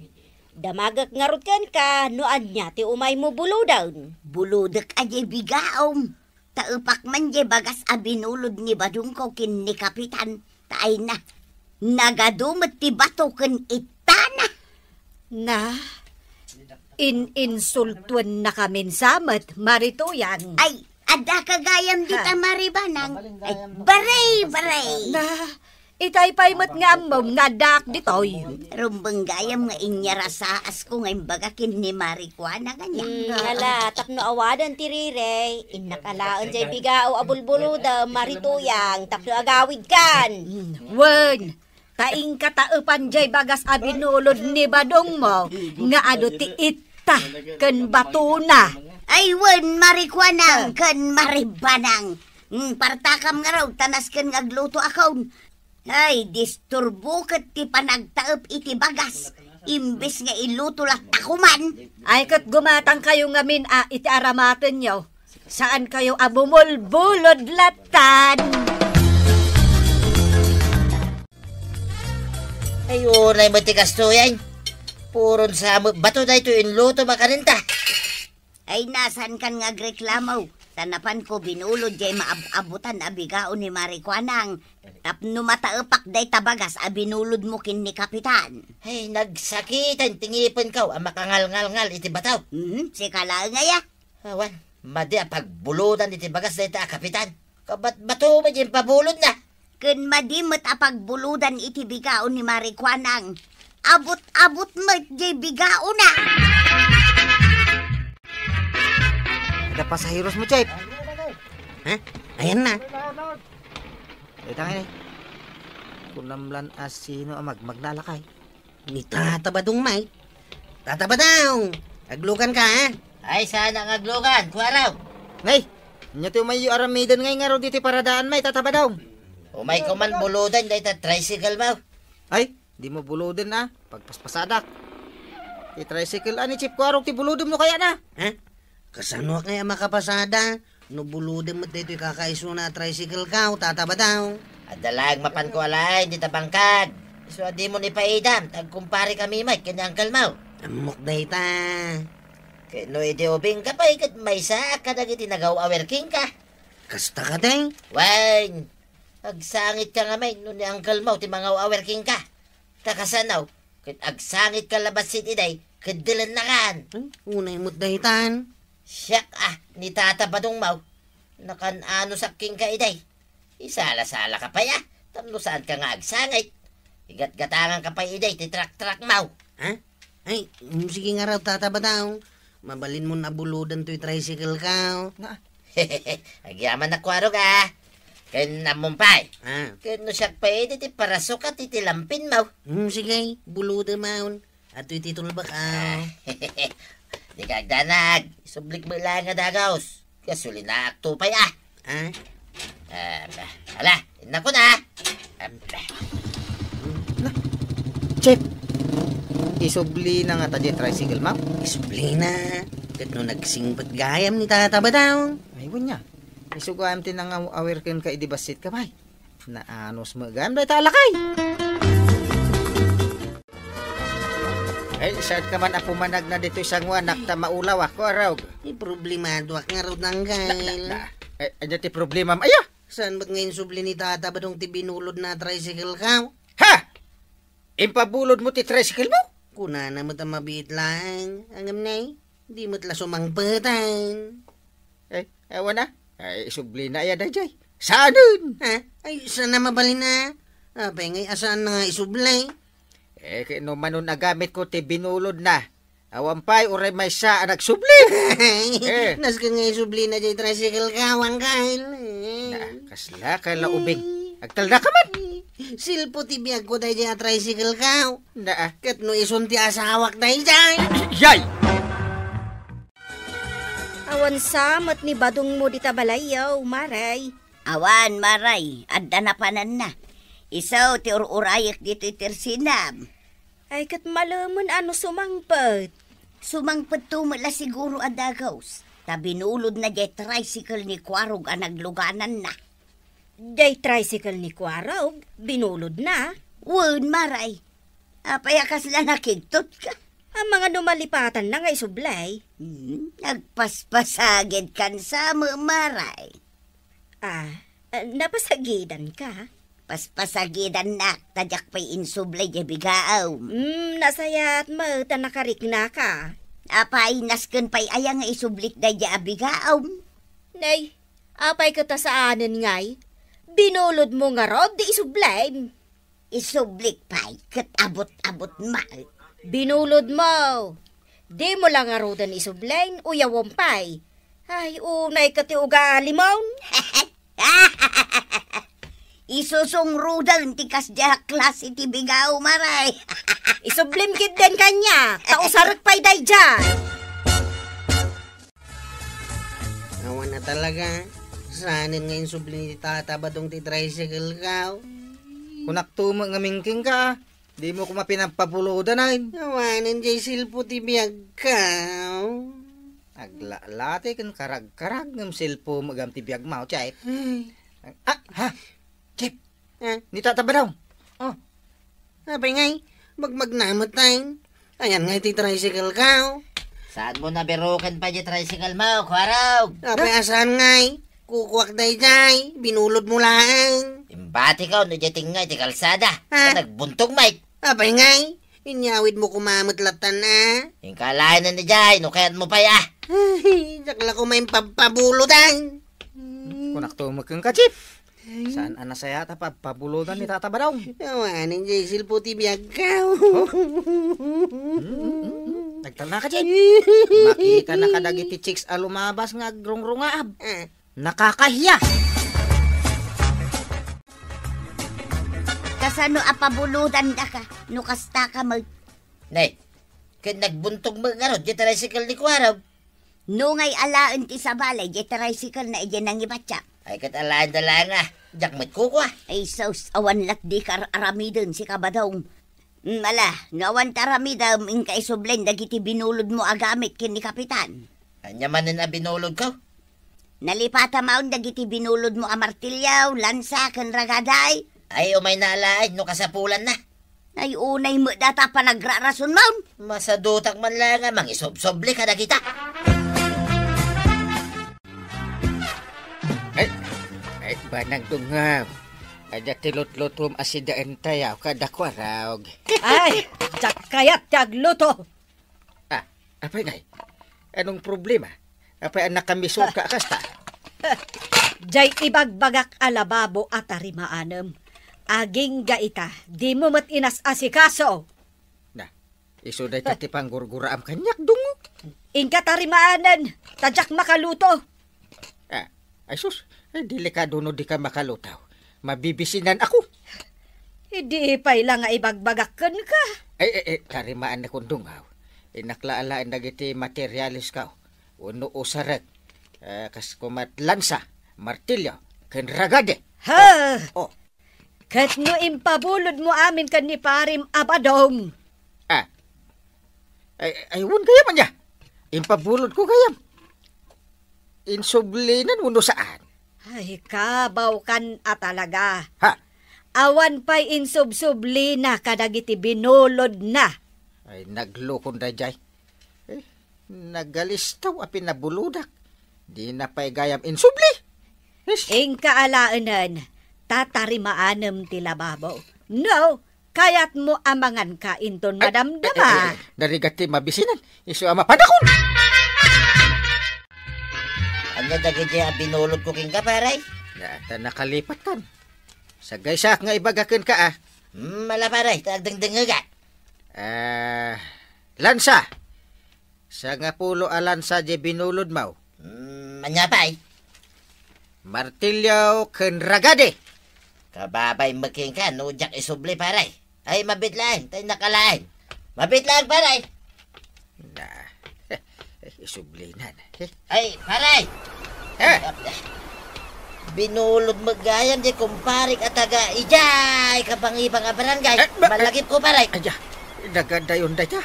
Damagek ngarud kenka no ania ti umaymo buloden. Bulodek a diay bigaom. Taepak man diay bagas a binulod ni Badongko ken ni Kapitan. Ta ay na, nagadu met ti bato ken ittana. Na, in-insultuennakamin sa met, Mari Tuyang. Ay, adda ka gayam dita, Ha. Mari Banang. Ay, baray, baray. Na, itay pay met nga ammom nga addaak ditoy. Rumbeng gayam nga inyarasaas ko nga imbaga ken ni Mari Kuana kaniak. Mm, ala, tapno awadan ti rirey, innak alaen diay bigao a bulbulodem, Mari Tuyang, tapno agawidkan. Mm, wen, ta inka taepan diay bagas a binulod ni Badongmo nga adu ti itta ken batona. Ay, wen, Mari Kuanang ken Mari Banang. Mm, partakam ngarud, ta nasken nga agluto akon. Ay, disturbo ket ti panagtaep iti bagas, imbes nga iluto latta koman. Ay, ket gumatangkayo ngamin a iti aramatenyo. Saankayo a bumulbulod lattan. Ay, unay met ti kastoy, ay. Puron sa met bato daytoy inluto makanenta. Ay, na, saankan nga agreklamo. Ta napanko binulod diay maab-abutan a bigao ni Mari Kuanang. Tapno mataepak dayta bagas a binulodmo ken ni Kapitan. Ay, nagsakitan ti ngipenko a makangalngalngal iti bato. Mhm, sika laeng aya? Awan, madi a pagbulodan iti bagas dayta a Kapitan. Kabatbato met diay impabulodna. Ken madi met a pagbulodan iti bigao ni Mari Kuanang. Abut-abut met diay bigaona. Adda pasaheros mo, Chef? Ha? Ayan na. Ita nga ni. Kunam lan a sino a magmagna a lakay. Ni Tata Badong, may. Tata Badong! Aglugan ka, ha? Ay, saan nga aglugan, kuaraw? Nay, ania ti umayyo aramiden ngay ngarud iti paradaan may, Tata Badong? Umay ko man buludan dayta tricycle mo. Ay, di mo buluden, a. Pagpaspasadak. Ti tricycle, ani, Chief, kuarog ti buludem no kayatna? Ha? Kasanoak ngay a makapasada? No buludem met daytoy kakaisuna a tricycle ka, o, Tata Badong. Adda laeng mapanko a laeng dita bangkag. Isu a dimon ipaidam, ta agkumpare kami met ken ni Uncle Mau. Ammok dayta. Ket no idi ubing ka pay, ket maysaak kadagiti nagaw-awer kenka. Kasta kadi? Wen, agsangitka ngamin no ni Uncle Mau ti mangaw-awer kenka. Ta kasano, ket agsangitka la bassit idiay, ket dilennakan. Hmm, unay met daytan. Siak a, ni Tata Badong Mau, nakan-anusak kenka idiay. Isala-salaka pay a, tapno saanka nga agsangit. Igatgatanganka pay idiay ti traktak mo. Ha? Ay, mm, sige ngarud, Tata Badong. Mabalinmon a buludan toy tricycle ka, o. Na. Agyaman a kuarog a. Ken ammom pay. Ah. Ken no siak pay idi ti parasukat iti lampin mo. Hmm, sige, buludem maon. Adtoy ti tulbak, a. Dika agdanag. Isublik met laeng a dagos. Gasolinaak to pay, a. Ah? Ah, ba. Ala, innakon, a. Ah, ba. Na, Chef, isublina ngata diay tricycle mo? Isublina. Ket no nagsingpet gayam ni Tata Badong. Ay, wen nia. Isu gayam ti nangaw-awer kenka idi bassit ka pay. Naanus met gayam dayta a lakay. Ay, saanka man a pumanagna ditoy sangoanak ta maulawak, kuarog? Ti problemadoak ngarud, Uncle. Na, na, na. Ay, ania ti problemam? Aya! Saan met nga insubli ni Tata Badong ti binulodna a tricycle ka? Ha? Impabulodmo ti tricycle mo? Kunana met a mabiit laeng. Ngem nay, di met la sumangpet. Ay, awan a. Ay, isublina aya daydiay. Saanen? Ha? Ay, saan a mabalin a? Apay ngay a saanna nga isubli? Eh, ket no manon a gamitko ti binulodna, awan pay uray maysa a nagsubli. Eh. Nasken nga isublina diay tricycle ka, Uncle. Na, kasla ka la ubing. Agtalna ka man. Silpo ti biagko daydiay a tricycle ka. Na, a. Ket no isun ti asawak daydiay. Yay! Awan sa met ni badongmo dita balayyo, Maray. Awan, Maray, adda napananna. Isu ti ur-urayek ditoy tersinam. Ay, ket malemen a no sumangpet. Sumangpetto met la siguro a dagos, ta binulodna diay tricycle ni Kuarog a naglugananna. Diay tricycle ni Kuarog, binulodna? Wen, Maray. Apay a kasla nakigtotka? Amangan no malipatanna nga isublay. Hmm, nagpaspasagidkan sa, Maray. Ah, ah, napasagidanka? Paspasagidannak, ta diak pay insublay diay bigaam. Hmm, nasayaat met ta nakariknaka. Apay, nasken pay aya nga isublik daydiay a bigaam? Nay, apay ket a saanen ngay? Binulodmo ngarud ti isublim. Isublik pay ket abut-abut met. Binulodmo. Dimo la ngaruden isublen, uyawem pay. Ay, unay ket ti ugalimon. Isusungrudan ti kasdiay a klase ti bigaam, Maray. Isublim ketdin kaniak, ta usarek pay daydiay. Awan a talaga. Saanen nga insubli ni Tata Badong ti tricycle ka. Kunakto met ngamin kenka, a. Dimo koma pinapabulodan, ay. Awanen diay silpo ti biagka. Aglalati ken karagkarag ngem silpo met gayam ti biagmo, Chef. Ay. Ah, ha? Chef. Ah? Ni Tata Badong. Oh. Apay ngay, magmagna met, ay. Ayan ngay ti tricycle ka, oh. Saanmo nabiruken pay diay tricycle mo, Kuarog? Apay a saan ngay? Kukuak daydiay, binulodmo laeng. Imbatiko no diay tengnga iti kalsada. Ha? Nagbuntog met. Apay ngay, inyawidmo koma met lattan, a? Inka laeng idiay, no kayatmo pay, a. Ay, diak la koma impabpabulodan. Kunakto met kenka, Chef. Saan a nasayaat a pabpabulodan ni Tata Badong? Awanen diay silpo ti biagka. Oh? Mm, mm, mm. Nagtalnaka, Chef. Makitana kadagiti chicks a lumabas nga agrungrungaab. Ah. Nakakahiya. Kasano a pabulodandaka no kastaka met? Ne, Ket nagbuntog met ngarud diay tricycle ni kuarog. No ngay alaen ti sabali, diay tricycle na idiay nangibatiak. Ay, ket alaenda laeng a, diak met kukua. Ay, sus, awan lat dika ar-aramiden, sika Badong. Mm, ala, no awan ti aramidem, inka isublen dagiti binulodmo a gamit ken ni Kapitan. Ania manen a binulodko? Nalipatam manen dagiti binulodmo a martilyo, lansa, ken ragaday. Ay, umayna alaen no kasapulanna. Ay, unay met data panagrarasonmon. Masadutak man laeng a mangisubsubli kadagita. Ay, ay, banag dungaw. Adda ti lutlutom a sidaentayaw kada kuarog. Ay, diak kayat ti agluto. Ah, apay ngay? Anong problema? Apay a nakamisurka kasta? Diay ibagbagak a lababo a tarimaanem. Agingga ita, dimo met inas-asikaso. Na, isu dayta ti panggurguraam kaniak, dungaw. Inka tarimaanen, ta diak makaluto. Ah, ay sus, ay delikado no dika makaluto. Mabibisinan ako. Idi pay la nga ibagbagak kenka. Ay, ay, ay, tarimaannakon, dungaw. Innak la alaen dagiti materialesko wenno usarek. Ah, kas koma met lansa, martilyo, ken ragade. Ha? Oh. Ket no impabulodmo amin ken ni parim a Badong. Ah. Ay, ay, wen gayam ania? Impabulodko gayam. Insublinan wenno saan? Ay, kabawkan a talaga. Ha? Awan pay insubsublina kadagiti binulodna. Ay, naglukon daydiay. Eh, nagalistaw a pinabulodak. Dina pay gayam insubli. Ish. Inka alaenen, ta tarimaanem ti lababo. No, kayatmo a manganka inton madamdama. Ay, ay, ay, narigat ti mabisinan. Isu a mapanakon. Ania dagiti a binulodko kenka, pare? Na, ta nakalipatkan. Sagaysaak nga ibaga kenka, ah. Hmm, ala, pare, ta agdengdengngegak. Ah, lansa. Sangapulo a lansa diay binulodmo. Hmm, ania pay? Martilyo ken ragade. Kababay met kenka no diak isubli, pare. Ay, mabiit laeng, ta innak alaen. Mabiit laeng, pare. Na, isublinan. Eh? Ay, pare! Eh? Binulod met gayam diay kumparik a taga idiay kabangibang a barangay. Eh, ba-, Malagipko, pare. Ay, ya, nagadayon dayta.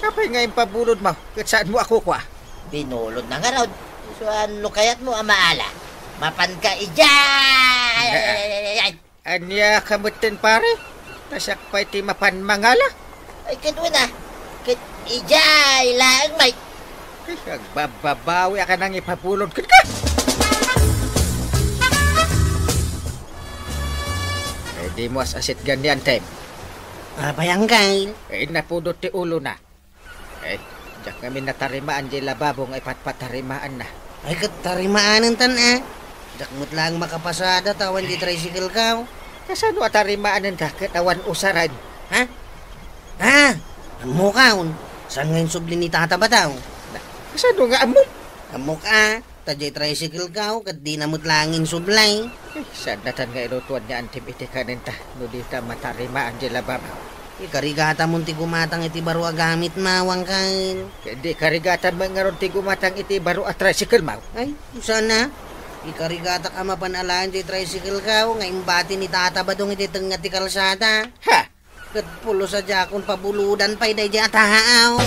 Apay nga impabulodmo, ket saanmo a kukua? Binulodna ngarud. Isu a no kayatmo a maala, mapanka idiay. Eh. Ay, ay, ay, ay, ay. Ania ka metten, pare? Ta siak pay ti mapan mangala. Ay, ket wen a, ket idiay laeng met. Ay, agbabbabawi a ka nangipabulod kenka. Ay, dimo as-asit gani, Antem. Apay, Angkel? Ay, napudot ti ulona. Ay, diak ngamin natarimaan diay lababo nga ipatpatarimaanna. Ay, ket tarimaanenta, a. Diak met laeng makapasada ta awan diay tricycle-ko. Kasano a tarimaanenta ket awan usaren? Ha? Ah, ammokon. Saan nga insubli ni Tata Badong? Na, kasano nga ammom? Ammok, a. Ta diay tricycle-ko, ket dina met laeng insubli. Eh, saan natan nga ilutuan ni Antem iti kanenta no dita matarimaan diay lababo? Ikarigatamon ti gumatang iti baro a gamitmo, Angkel. Ket di karigatam met ngarud ti gumatang iti baro a tricycle-mo? Ay, saan a. Ikarigatak a mapan alaen diay tricycle-ko nga imbati ni Tata Badong iti tengnga ti kalsada. Ha? Ket pulos a diakon pabulodan pay daydiay a tao.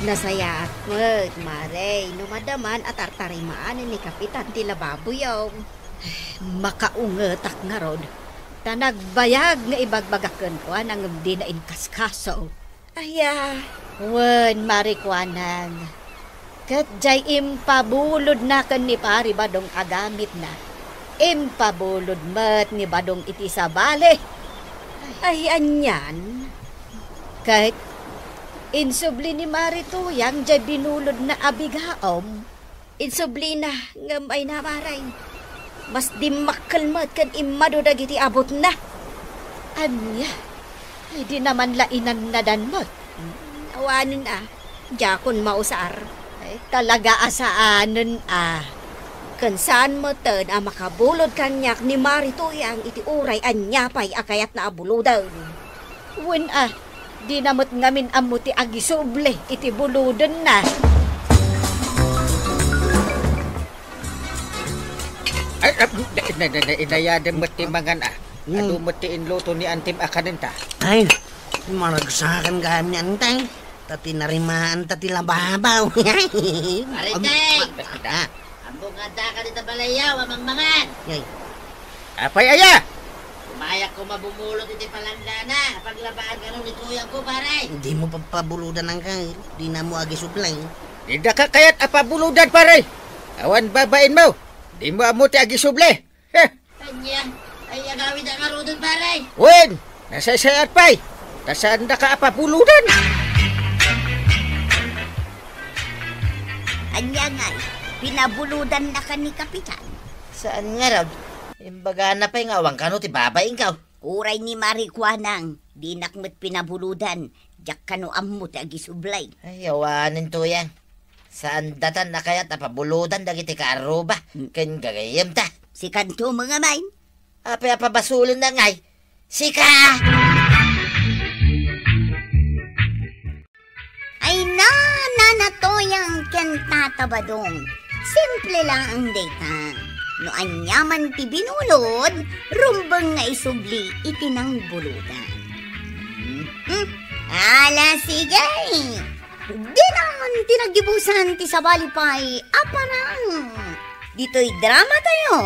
Nasayaat met, Mare, no madaman a tartarimaanen ni Kapitan ti lababoyo. Makaungetak ngarud, ta nagbayag nga ibagbagak kenkuana ngem dina inkaskaso. Aya, wen, Mare, kuanak. Ket diay impabulodna ken ni Pari Badong a gamitna, impabulod met ni Badong iti sabali. Ay, anian. Ket insubli ni Mare Tuyang diay binulodna a bigaom. Insublina, ngem ay, Mare, mas dimmakkel met ken immadu dagiti abutna. Ania? Ay, dina man la inannadan met. Awanen a, diakon mausar. Ay, talaga a saanen a. Ken saan metten a makabulod kaniak ni Mare Tuyang iti uray ania pay a kayatna a buloden. Wen a, dina met ngamin ammo ti agisubli iti buludenna. Ay, ah, na, na, na, na, inayadem met ti mangan a. Hmm. Adu met ti inluto ni Antim a kanenta. Ay, maragsakan kami, Antay. Ta tinarimaan ta ti lababaw. Pare Teng! Ah. Ammok nga addaka dita balayyo a mangmangan. Yay. Apay aya? Sumayakko mabumulot iti palandana a paglabaan kano ni Tuyangko, pare. Dimo pabuludan, Angkay. Dina ammo agisubli. Dina ka kayat a pabuludan, pare. Awan babainmo. Dimo ammo ti agisubli. Heh! Ania, ay agawid a ngaruden, pare? Wen, nasaysayaat pay. Ta saandaka a pabuludan. Ania ngay, pinabulodannaka ni Kapitan? Saan ngarud? Imbagana pay nga awan kano ti babainko. Uray ni Mari Kuanang, dinak met pinabulodan, diak kano ammo ti agisubli. Ay, awanen, Tuyang. Saandatan a kayat a pabulodan dagiti kaarruba, mm, ken gagayyemta. Sikanto, mga main. Apay a pabasolenna ngay? Sika! Ay na, Nana Tuyang ken Tata Badong. Simple laeng dayta. No aniaman ti binulod, rumbeng nga isubli iti nangbulodan. Hmm? Ala, sige. Dinan ti naggibusan ti sabali pay a parang. Ditoy drama tayo,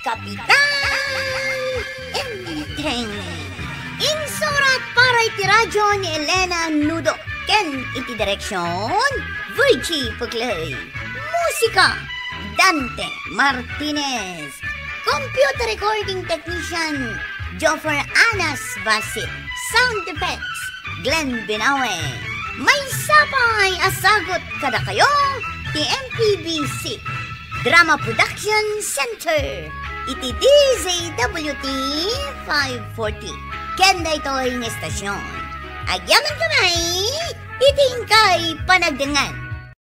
Kapitan Enteng. Insurat para iti radyo ni Elena Nudo ken iti direksyon, Virgie Pugley. Musika, Dante Martinez. Computer recording technician, Joffer Anas Basit. Sound effects, Glenn Binawe. Maysa pay a sagut kadakayo ti M P B C Drama Production Center iti D Z W T five forty. Ken daytoy nga estasyon, agyamankami iti inkay panagdengngeg.